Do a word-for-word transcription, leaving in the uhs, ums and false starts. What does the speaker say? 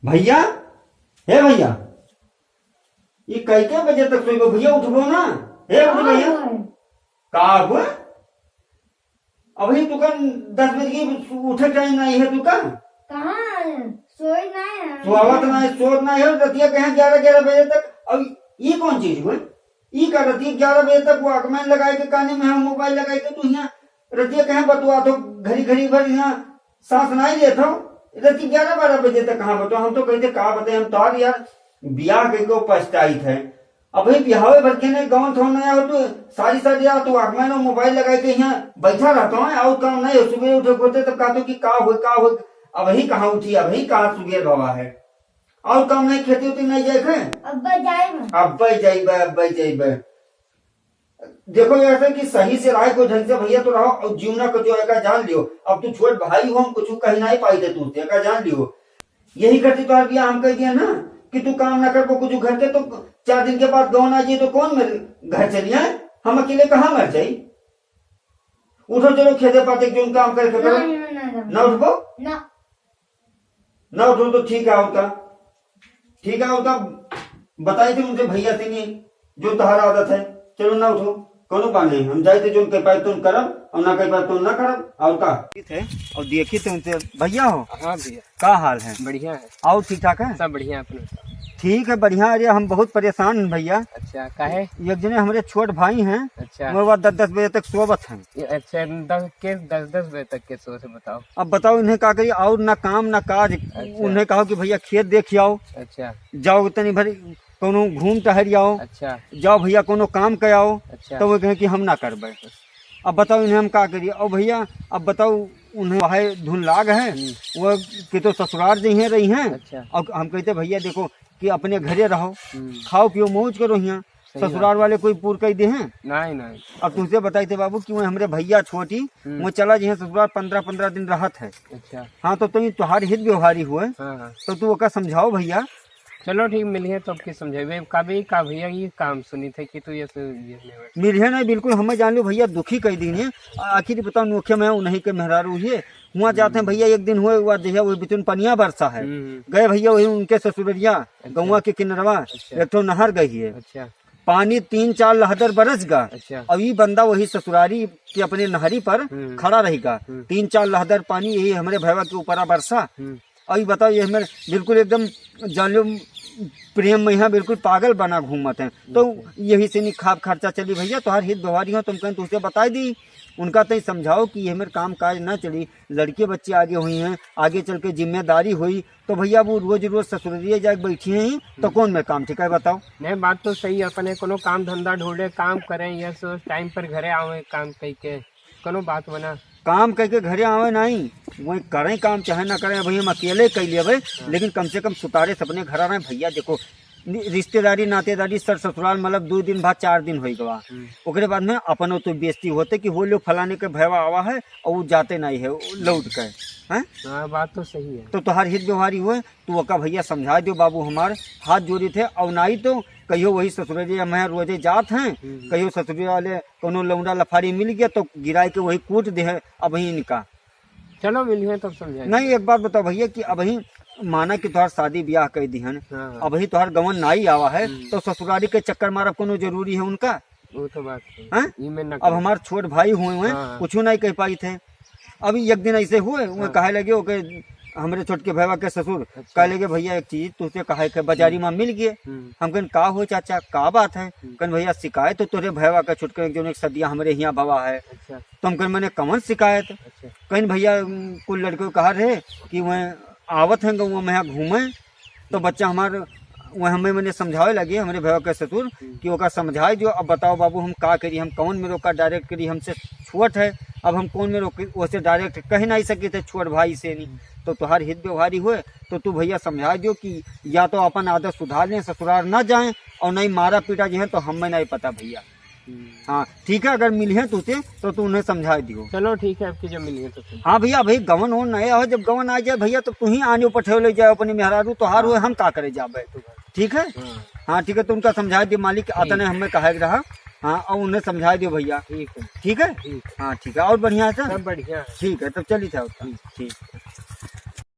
भैया, हे भैया, ये कई के बजे तक सोइबो भैया, उठबो ना। हे उठ भैया। हाँ। का हुआ? अभी तुकन दस बजे की उठे टाइम नहीं है तुका? कहाँ? सोई नहीं है। सोवत नहीं, सोत नहीं है, रतिया कहाँ ग्यारह, ग्यारह बजे तक। अब ये कौन चीज हुआ? ई का रतिया ग्यारह बजे तक Walkman लगाए के काने में है, मोबाइल लगाए के, तू यहाँ रतिया कहाँ बतुआ तो घड़ी घड़ी भर यहाँ सांस नहीं लेत हो। रतिया ग्यारह बारह बजे तक कहाँ बतुआ? हम तो कहते का बताए, हम तो यार बियाह के को पछताइत है। अभी बिहावे भर के ने गाँव थोड़ा नया हो तो सारी सारी रात Walkman और मोबाइल लगाए के यहाँ बैठा रहता है और काम नहीं हो। सुबह उठे होते तो कहते कि का हुए, का हुए, अभी कहाँ उठी, अभी कहाँ सुबह गवा है। और काम नहीं, खेती उती नहीं जाए थे? अब्बे जाइबे। अब्बे जाइबे, अब्बे जाइबे। देखो ऐसे कि सही से रहे, कोई ढंग से भैया तो रहो, और जीवना को जो है का जान लियो। अब तू छोट भाई हो, हम कुछ कही नहीं पाई थे तुझसे, का जान लियो। यही करती तो बियाह हम कह दिया ना कि तू काम ना कर, वो कुछ घर के, तो चार दिन के बाद गौन आ जाए तो कौन मेरे घर चली आए? हम अकेले कहाँ मर जाई? उठो चलो खेते पाते, जो काम करे के करो। ना, ना, ना, ना। ना उठबो? ना। ना उठो तो ठीक है, और का? ठीक है, और का? बताई थे उनसे भैया से नहीं, जो तहार आदत है। चलो ना उठो, कोनो बात नहीं, हम जाए थे जो कह पाए तुम करब और ना कह पाए तुम ना करब, और का? ठीक है, और देखी थे उनसे, भैया हो? हाँ भैया। का हाल है? बढ़िया है। और ठीक ठाक है? सब बढ़िया है, अपने बताओ। ठीक है, बढ़िया। अरे हम बहुत परेशान हैं भैया। अच्छा, काहे? एक जने हमरे छोट भाई हैं, अच्छा। वो बात दस दस बजे तक सोवत हैं। ये अच्छा, दस के, दस दस बजे तक के सोवत है, बताओ। अब बताओ इन्हें का करी, और ना काम ना काज। अच्छा। उन्हें कहो कि भैया खेत देख आओ, अच्छा। जाओ तनी भर कोनो घूम टहर आओ, अच्छा। जाओ भैया कोनो काम कर आओ, अच्छा। तो वो कहे कि हम ना करबे। अब बताओ इन्हें हम का करी? और भैया अब बताओ उन्हें वह धुन लाग है, हम्म। वो कि तो ससुराल जइहें रही हैं, अच्छा। और हम कहते भैया देखो कि अपने घरे रहो, हम्म। खाओ पियो मौज करो यहाँ, सही बात ससुराल है। वाले कोई पूर कह दे हैं। नहीं, नहीं। अब तुमसे बताई थे बाबू कि वो हमरे भैया छोटी, हम्म। वो चला जइहें ससुराल, पन्द्रह पन्द्रह दिन रहत है। अच्छा। हाँ, तो तुम तुम्हारे हित व्यवहारी हुए, हाँ, हाँ। तो तू ओका समझाओ भैया। चलो ठीक, मिलिहे तो अब की समझेबे। कभी का भैया ये काम सुनी थे कि तू ये सु-, ये नहीं बैठ- मिलिहे नहीं, बिल्कुल हमें जान लो भैया, दुखी कह दीन है। आ-, आखिर बताओ नोखे में उन्हीं के मेहरारू ही है। हुआ जाते हैं हम्म। भैया, एक दिन हुए हुआ जहिया वो बिचुन पनिया बरसा है। हम्म। गए भैया वही उनके ससुररिया, अच्छा। गौवा के किनरवा, अच्छा। एक ठो नहर गई है। अच्छा। पानी तीन चार लहदर बरस गा। अच्छा। अब ई बंदा वही ससुरारी के अपने नहरी पर हम्म। खड़ा रही गा। हम्म। तीन चार लहदर पानी यही हमरे भैया के ऊपरा बरसा। हम्म। अभी बताओ, ये हमें बिल्कुल एकदम जान लो प्रेम में यहाँ बिल्कुल पागल बना घूमत हैं। तो अच्छा। यही से नहीं खाब खर्चा चली भैया, तोहार हित व्यवहारी हो, तुम कहें तुझसे बताई दी, उनका तई समझाओ कि ये हमें काम काज ना चली, लड़के बच्चे आगे हुई हैं, आगे चल के जिम्मेदारी हुई, तो भैया वो रोज रोज ससुररिये जाके बैठी हैं, तो हम्म। कौन में काम ठीक है बताओ? नहीं, बात तो सही है, अपने कोनो काम धंधा ढूंढे, काम करें, ये सो टाइम पर घरे आवे, काम कई के। कोनो बात बना। काम कह के घरे आवे नहीं, वही करें काम चाहे ना करें, अभी हम अकेले कह लेबे, हाँ। लेकिन कम से कम सुतारे से अपने घर आ रहे हैं। भैया देखो, नि-, रिश्तेदारी नातेदारी सर ससुराल मतलब दो दिन बाद चार दिन होई गवा, हम्म। ओकरे बाद में अपनो तो बेइज्जती होते कि वो लोग फलाने के भैया आवा है और वो जाते नहीं है, वो लौट के, हैं? हाँ, बात तो सही है। तो तोहार हित व्यवहारी हुए, तू ओका भैया समझा दियो बाबू, हमार हाथ जोड़ी थे, और नाई तो कहियो वही ससुररिया में रोजे जात हैं, हम्म। कहियो ससुररिया वाले कोनो लौंडा लफारी मिल गया तो गिराए के वही कूट दे है, अब ही इनका। चलो मिलिहे तब समझाई। नहीं, एक बात बताओ भैया कि अब ही माना कि तोहार शादी ब्याह कर दी है, हाँ। अब ही तोहार गवन नाई आवा है, हम्म। तो ससुरारी के चक्कर मारब कोनो जरूरी है उनका? वो तो बात है। हैं? ई में ना अब करो। हमार छोट भाई हुए हुए, हाँ। कुछ नहीं कह पाई थे। अभी एक दिन ऐसे हुए, वो हाँ। कहे लगे, ओके, हमरे छोटके भैया के ससुर अच्छा। कहे लगे, "भैया, एक चीज तुझसे कहे के, बाजारी हम्म। में मिल गए।" हम्म। हम कहन, "का हो चाचा, का बात है?" हम्म। कहन, "भैया, शिकायत तो तोरे भैया का छोटके जो एक सदिया हमरे हियाँ भवा है।" अच्छा। तो हम कहन, "मैंने कौन शिकायत?" अच्छा। कहन, "भैया, कुल लड़के कहा रहे कि वह आवत हैं गाँव में यहाँ घूमे।" तो बच्चा हमार, वह हमें मैंने समझावे लगे, हमरे भैया के ससुर, हम्म। कि ओका समझाए जो, अब बताओ बाबू, हम का करी, हम कौन में रोका direct करी, हमसे छोट है, अब हम कौन में रोकी, ओसे direct कह नहीं सकी थे छोट भाई से नहीं। हम्म। तो तोहार हित व्यवहारी हुए, तो तू भैया समझाए दियो कि या तो अपन आदत सुधार लें, ससुराल ना जाएं, और नहीं मारा पीटा जो है तो हमें नहीं पता भैया। हम्म। हाँ, ठीक है, अगर मिलिहे तुझसे तो तू उन्हें समझा दियो। चलो ठीक है, अब की जब मिलिहे तो फिर। हाँ भैया, भाई गवन हो नया हो, जब गवन आ जाए भैया तो तू ही आने ऊपर ठेव ले जाए अपने मेहरारू, तोहार हाँ। हुए हम का करे जाबे। तो बात। ठीक है? हाँ। हाँ, ठीक है, तो उनका समझा दियो मालिक, ठीक। अतने हमें कहे के रहा। हाँ, और उन्हें समझा दियो भैया। ठीक है। ठीक है? ठीक। हाँ, ठीक है, और बढ़िया है सर? सब बढ़िया है। ठीक है, तब चलिए था। ठीक। ठीक।